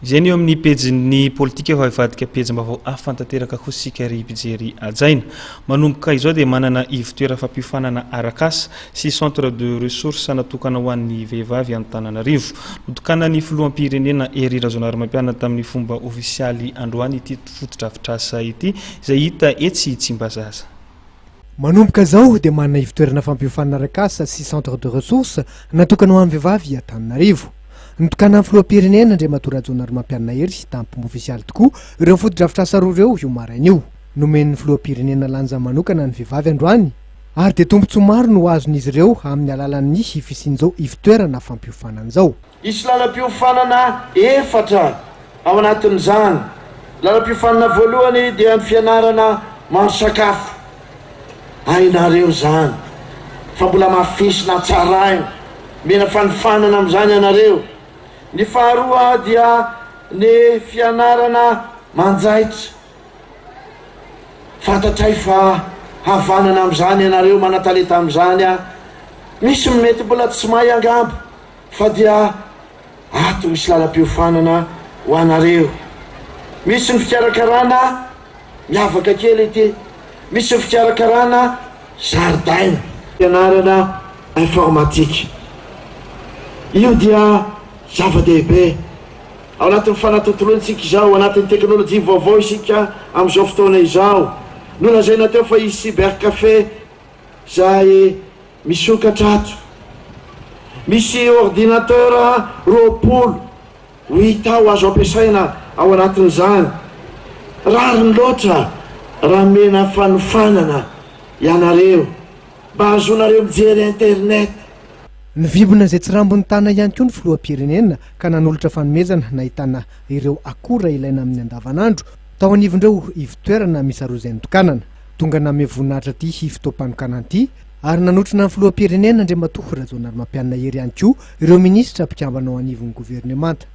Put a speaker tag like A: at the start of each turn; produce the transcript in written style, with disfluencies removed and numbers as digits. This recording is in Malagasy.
A: Izay ny eo amin'ny pejin'ny politika fa hivadika pejim-baovao hafa tanteraka kosa isika ry mpijery hajaina. Manomboka izao dia manana ivotoera fampiofanana arak'asa sy centre de ressources natokana ho an'ny vehivavy Antananarivo. Notokanan'ny filoham-pirenena Hery Rajaonarimampianina tamin'ny fomba ofisialy androany ity fotodrafitrasa ity izay hita etsy Tsimbazaza.
B: Manomboka izao dia manana ivotoerana fampiofanana arak'asa sy centre de ressources natokana ho an'ny vehivavy Antananarivo. Notokanan'ny filoham-pirenena Andriamatoa Rajaonarimampianina Hery tamin'ny fomba ofisialy tokoa ireo fotodrafitrasa roa ireo io maraina io. Nomen'ny filoham-pirenena lanja manokana ny vehivavy androany ary dia tombontsoa maro no azon'izy ireo amin'ny alalan'ny fisian'izao ivotoerana fampiofanana izao.
C: Hisy lalam-piofanana efatra ao anatin'izany. Lalam-piofanana voalohany dia ny fianarana mahandro sakafo. Hainareo izany fa mbola mafisina tsaraina. Mila fanofanana amin'izany ianareo. Ny faharoa dia ny fianarana manjaitra. Fantatray fa havanana amin'izany ianareo, manan-talenta amin'izany. Misy ny mety mbola tsy mahay angamba fa dia ato misy lalam-piofanana ho anareo. Misy ny fikarakarana miavaka kely ity. Misy ny fikarakarana zaridaina. Fianarana informatique. Io dia zava-dehibe ao anatin'ny fanatontoloantsika izao, ao anatin'ny teknolojia vaovao isika amin'izao fotoana izao. Nolazaina teo fa hisy cybercafé izay misokatra ato. Misy ordinateur 20 ho hita ao azo ampiasaina ao anatin'izany. Rariny loatra raha mena fanofanana ianareo mba hahazoanareo mijery internet.
B: Nivimbina izay tsy rambon'ny tana ihany koa ny filoham-pirenena ka nanolotra fanomezana nahitana ireo akora ilaina amin'ny andavanandro tao anivon'ireo ivotoerana miisa roa izay notokanana. Tonga nanome voninahitra ity fotoam-panokanana ity ary nanotrona ny filoham-pirenena Andriamatoa Rajaonarimampianina Hery ihany koa ireo minisitra mpikambana ao anivon'ny governemanta.